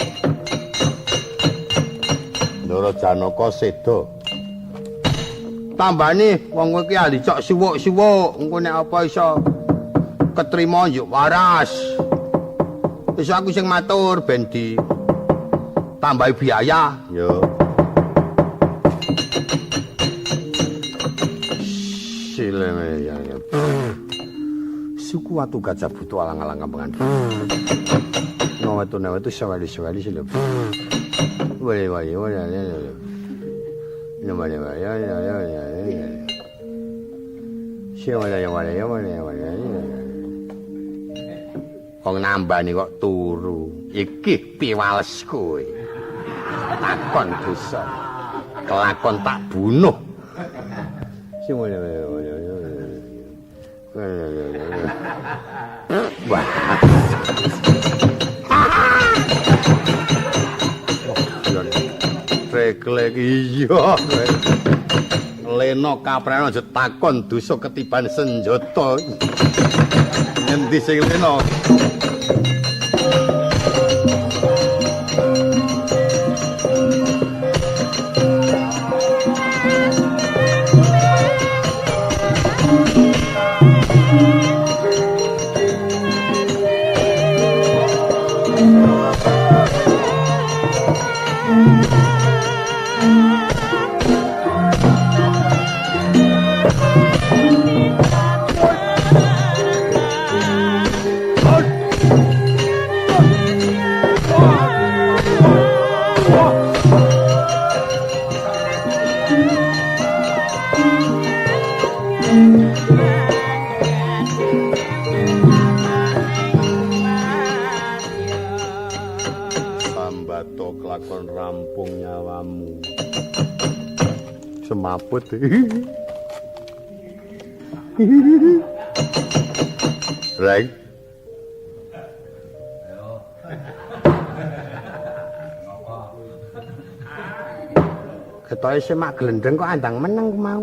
Ndara Janaka seda. Tambane wong kowe iki ahli cok suwuk-suwuk, engko nek apa iso ketrima yo waras. Wis aku sing matur ben di tambahi biaya. Yo. Sileme ya ya. Suku watu gajah butuh alang-alang kampangan. Nawa tu nawa tu sawali sawali sila. Wale wale wale wale. Wale wale wale wale wale. Wale wale wale wale. Wong nambani kok turu. Iki piwales kowe. Takon dosa. Kelakon tak bunuh. Sing wale wale wale. Wah. Reklek iya. Leno kaprene aja takon dosa ketiban senjata. Ngendi sing leno? Sambato kelakon rampung nyawamu. Semaput. Reng. Ketoke semak glendeng kok andang meneng ku mau.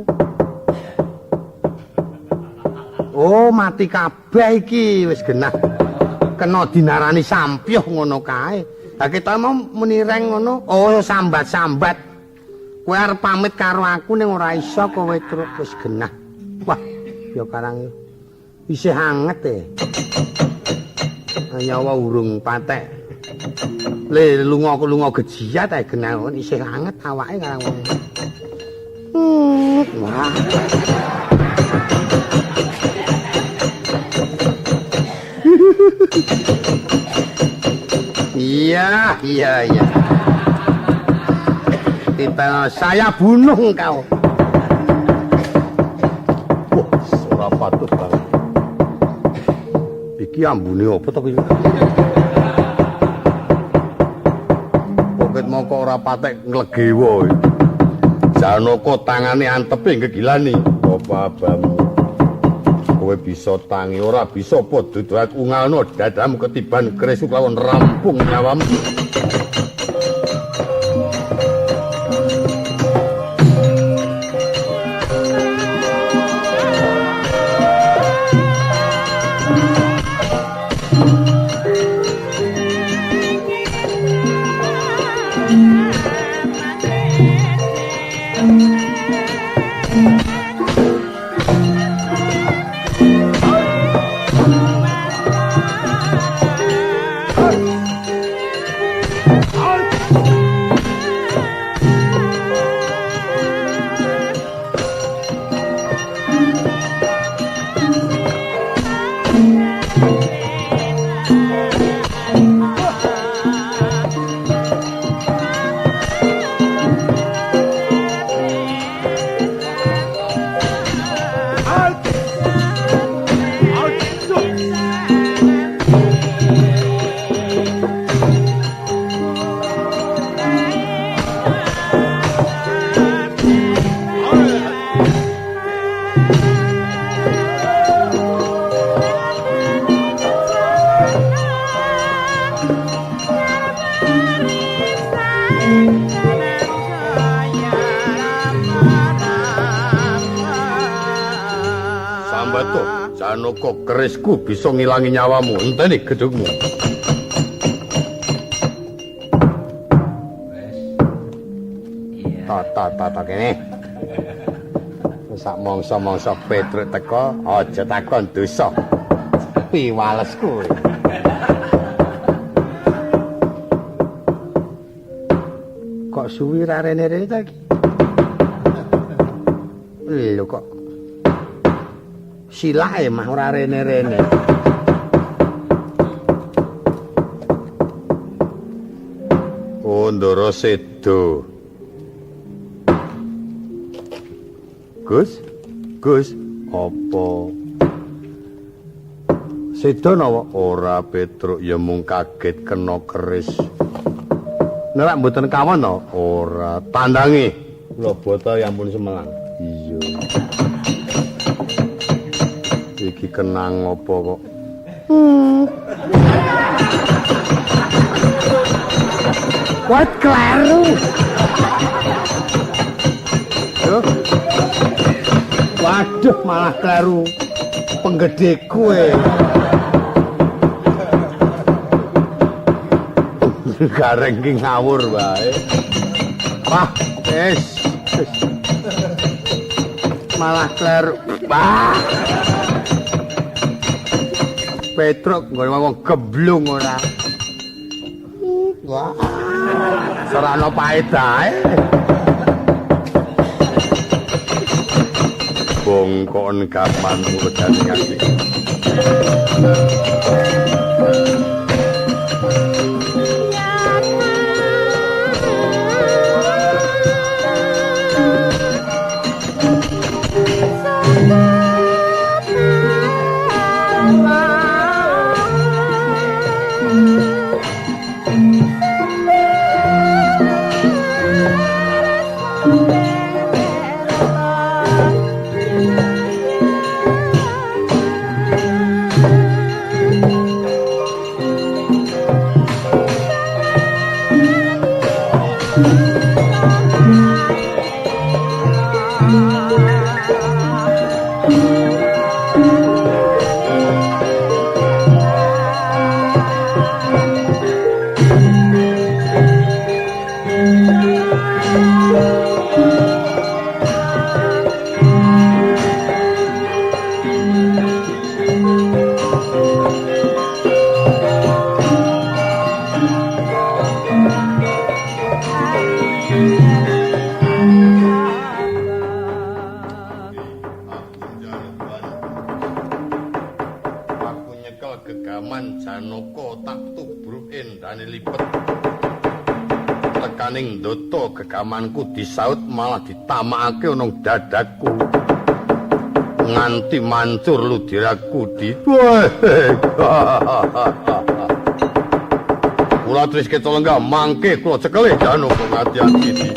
Oh, mati kabeh iki wis genah. Kena dinarani sampyuh ngono kae. Lah kita mau muni reng ngono, oh sambat-sambat. Kowe arep pamit karo aku ning ora iso kowe truk wis genah. Wah, ya karang isih anget e. Nyawa urung patek. Le lunga gejiat ae genah isih anget awake karang wong. Wah. Iya, iya, iya. Kita saya bunuh engkau. Wah, ora patut banget. Iki ambune apa to iki? Poket moko ora patek nglegewa. Janaka tangane antepe gegilani. Apa abamu? Kowe bisa tangi ora bisa padha duat ungalno dadamu ketiban keris lawan rampung nyawamu. Sambeto, Janaka kerisku bisa ngilangi nyawamu. Enteni gedhukmu. Tata kene. Sak mangsa-mangsa Petruk teka, aja takon dosa. Piwalesku. Kok suwi ra rene-rene ta iki? Lho kok silake mah ora rene-rene. Oh, Ndara sedo. Gus, Gus, apa? Sedo napa? Ora Petruk ya mung kaget kena keris. Nek mboten kawon to? Ora, tandange. Kula bota ya ampun semelang. Iya. Iki kenang apa kok? Wat kleru. Duh. Waduh malah kleru penggede kowe. Gareng ki ngawur wae. Wah, wis. Malah kleru. Wah. Petruk nggone wong gemblung ora. Wah. Ora ana paedahe. Bongkon kapan udan ngasih. Gegamanku disaut malah ditamakake ana dadaku nganti mancur ludiraku di. Kula tris keca lenggah mangke kula cekele Janaka ngati-ati.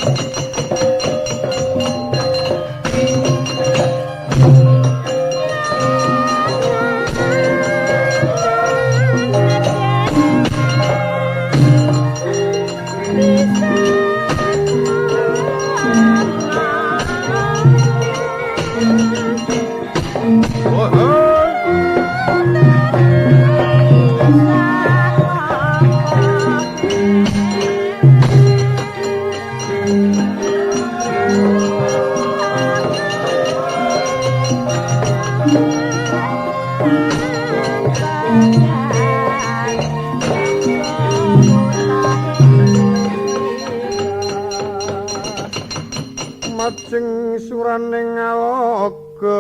Majeng suraning aloga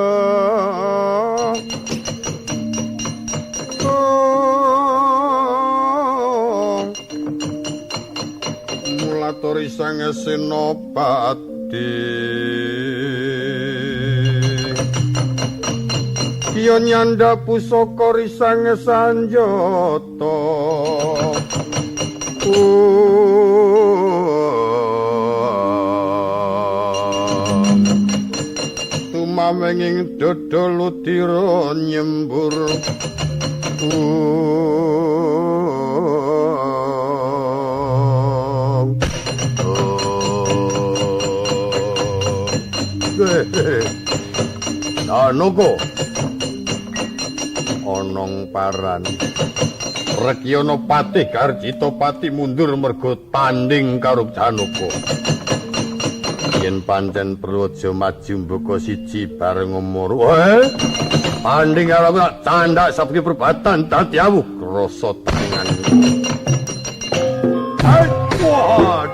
mulatori sang senopati kiya nyandha pusaka risang sanjata. Tumamenging dada ludira nyembur. Janaka. Onong paran. Rekyana patih Garjita pati mundur mergo tanding karo Janaka. Yen pancen perlu aja maju mbaka siji bareng umur. Tanding karo aku tak candak sabki perubatan dadi awu krasa tangan. Wah.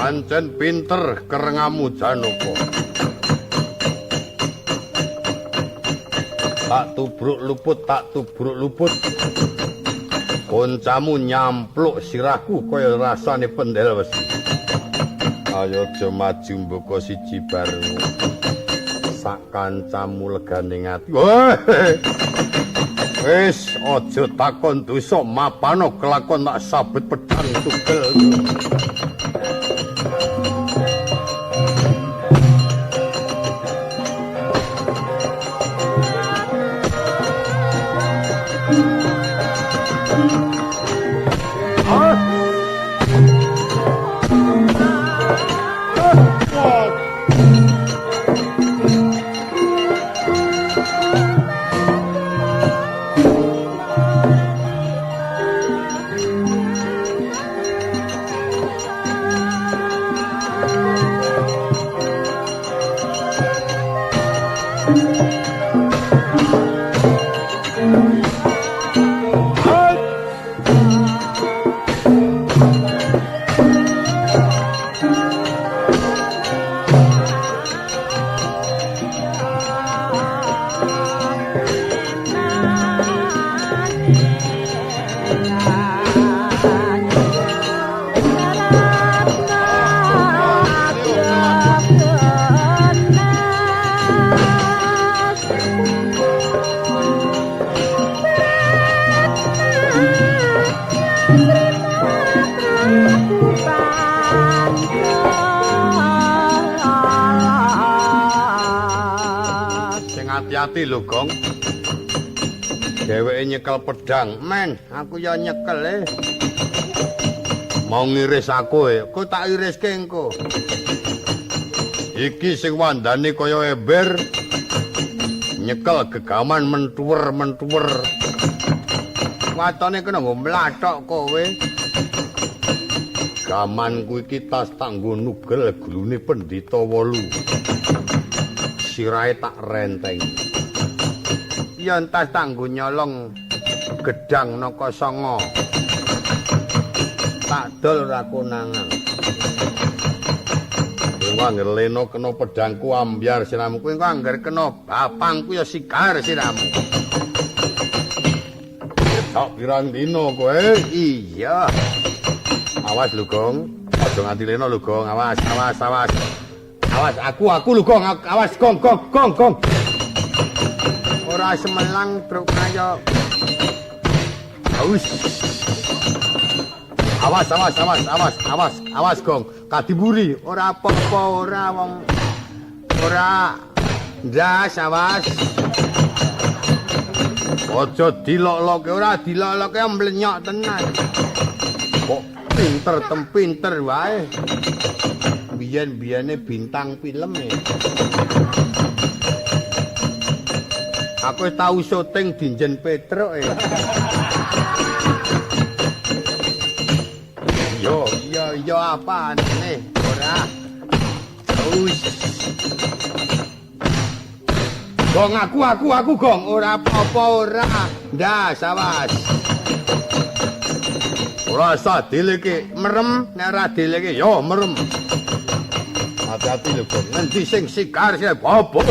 Pancen pinter kerengamu Janaka. Tak tubruk luput, tak tubruk luput. Koncamu nyampluk sirahku kaya rasane pendel wesi. Ayo aja maju mbaka siji bareng. Sak kancamu legane ati. Wis aja takon dosa mapano kelakon tak sabet pedang tugel. Hati-hati lho, Gong. Dheweke nyekel pedang. Men, aku ya nyekel e. Mau ngiris aku e. Kok tak iriske engko. Iki sing wandane kaya ember. Nyekel gegaman mentuwer-mentuwer. Watone kena nggo mlathok kowe. Gamanku iki tas tak nggo nugel gulune pendhita 8. Sirahe tak renteng. Ya entas tak nggo nyolong gedang naka sanga. Tak dol ora konangan. Kowe angger lena kena pedangku ambyar siramu. Kowe angger kena bapangku ya sigar siramu. Tak pirang dina kowe? Iya. Awas lho, Gong. Aja nganti lena lho, Gong. Awas, awas, awas. Awas aku lho, Gong. Awas, Gong, Gong, Gong, Gong. Ora semelang truk kaya. Aus. Awas, awas, awas, awas, awas, awas, Gong. Kadiburi ora apa-apa ora wong. Ora ndas, awas. Aja dilok-lokke, ora dilok-lokke mlenyok tenan. Kok pinter tem pinter wae. Biyen-biyene bintang film e. Aku wis tau syuting dinjen Petruk e. Yo, iya iya apane? Ora. Terus. Gong aku gong ora apa-apa ora. Ndas awas. Ora usah dileke, merem nek ora dileke yo merem. Hati-hati lho gong. Ngendi sing sikar sing bobo.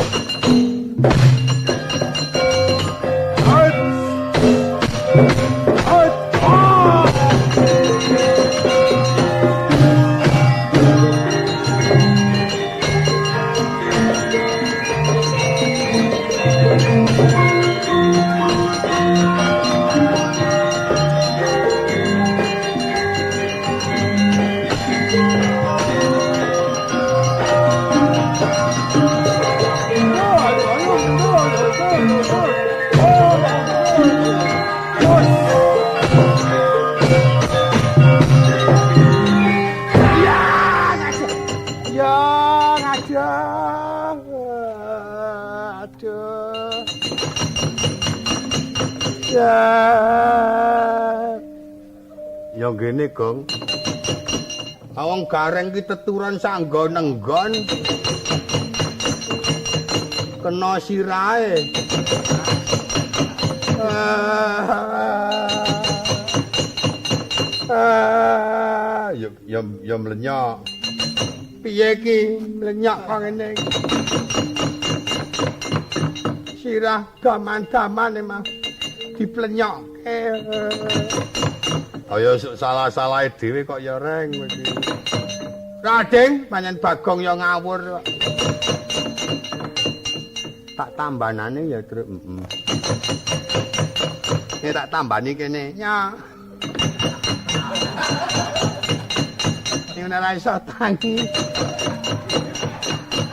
Ya ngene, Gong. Wong gareng ki teturon sak nggon-nggon. Kena sirahe. Ya ya mlenyok. Piye ki mlenyok kok ngene? Sirah daman-daman emang diplenyokke. Kaya salah-salahe dhewe kok ya reng kowe iki. Rading pancen Bagong ya ngawur kok. Tak tambanane ya, Truk. Heeh. Nek tak tambani kene. Ya. Ning ora iso tangi.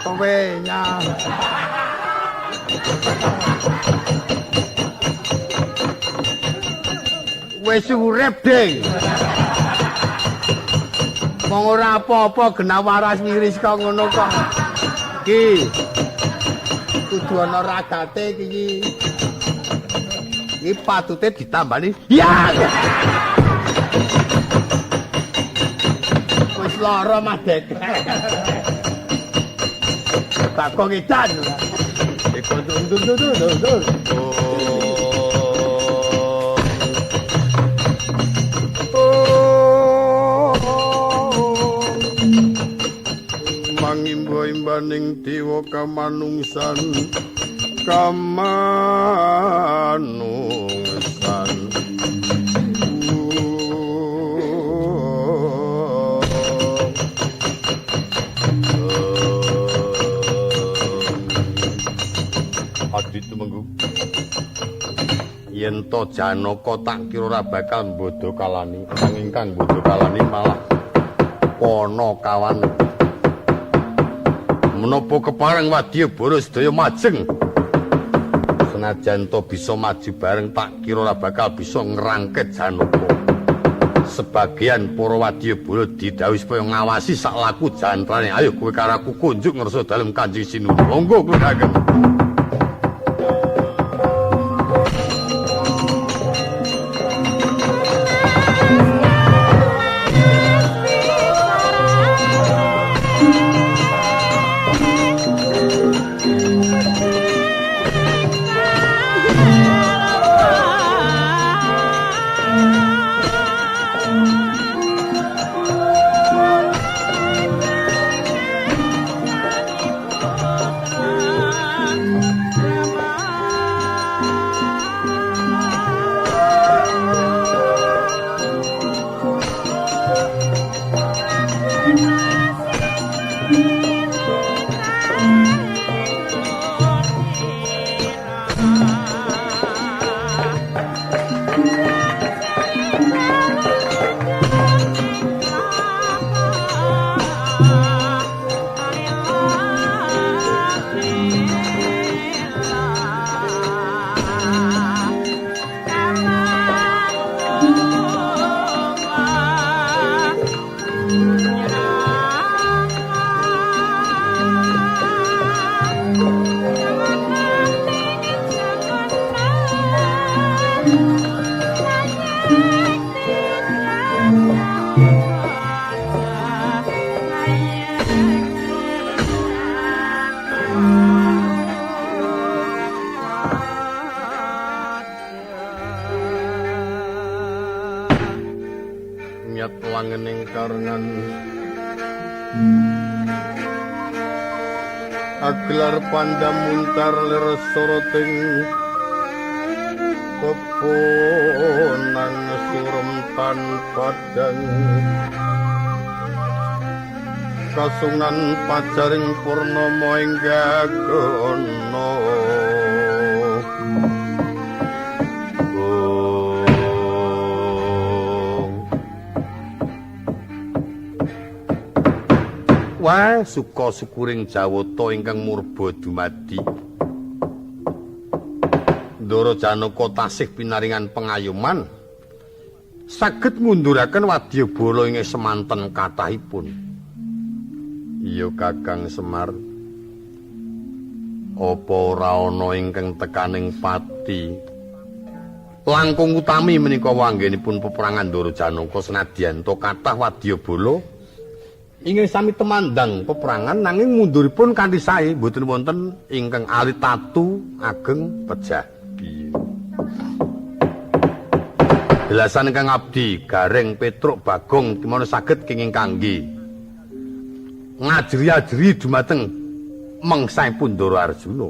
Kowe ya. Wis urip, Ding. Wong ora apa-apa genah waras miris kok ngono kok. Iki kudu ana ragate iki. Iki patute ditambani. Ya. Wis lara Mas Dek. Bagong edan. Iku dur. Mangimba-imbaning dewa kamanungsan kamanungsan. Adi tumenggung, yen to Janaka tak kira ora bakal mbodho kalani, nanging kang mbodho kalani malah Panakawan. Menapa kepareng wadyabara sedaya majeng? Senajan to bisa maju bareng tak kira ora bakal bisa ngrangket Janaka. Sebagian para wadyabara didhawuhi supaya ngawasi sak laku jantrane. Ayo kowe karo aku kunjuk ngersa dalem Kanjeng Sinuwun. Monggo kula dagem. Kemyat langening karengan agelar pandam muntar lir soroting peponang surem tan padang kasungan pajaring purnama ing gagana. Wah, suka syukuring Jawata ingkang murba dumadi. Ndara Janaka tasih pinaringan pengayoman saged ngunduraken wadyabala ing semanten kathahipun. Iya Kakang Semar. Apa ora ana ingkang tekaning pati? Langkung utami menika wanggenipun peperangan Ndara Janaka senadyan ta kathah wadyabala ingkang sami temandang peperangan nanging munduripun kanthi sae mboten wonten ingkang alit tatu ageng pejah. Piye? Delasan ingkang abdi Gareng Petruk Bagong kimono saged kenging kangge ngajri-ajri dumateng mangsaipun Ndara Arjuna.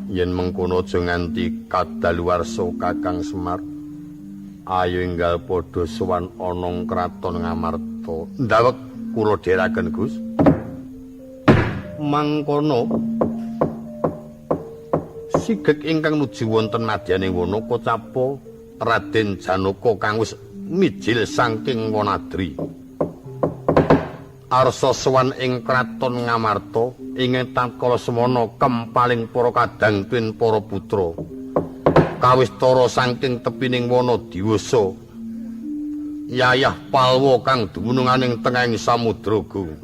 Yen mengkono aja nganti kadaluwarsa Kakang Semar. Ayo enggal padha sowan ana kraton Ngamarta. Ndawek kula dheraken Gus. Mangkono sigek ingkang nuju wonten madyaning wana kocapa Raden Janaka kang wis mijil saking Wanadri. Arsa sowan ing kraton Ngamarta ing tatkala semana kempaling para kadang tuwin para putra. Kawistara saking tepining wana diwasa yayah palwa kang dumununganing tengahing samudra gung.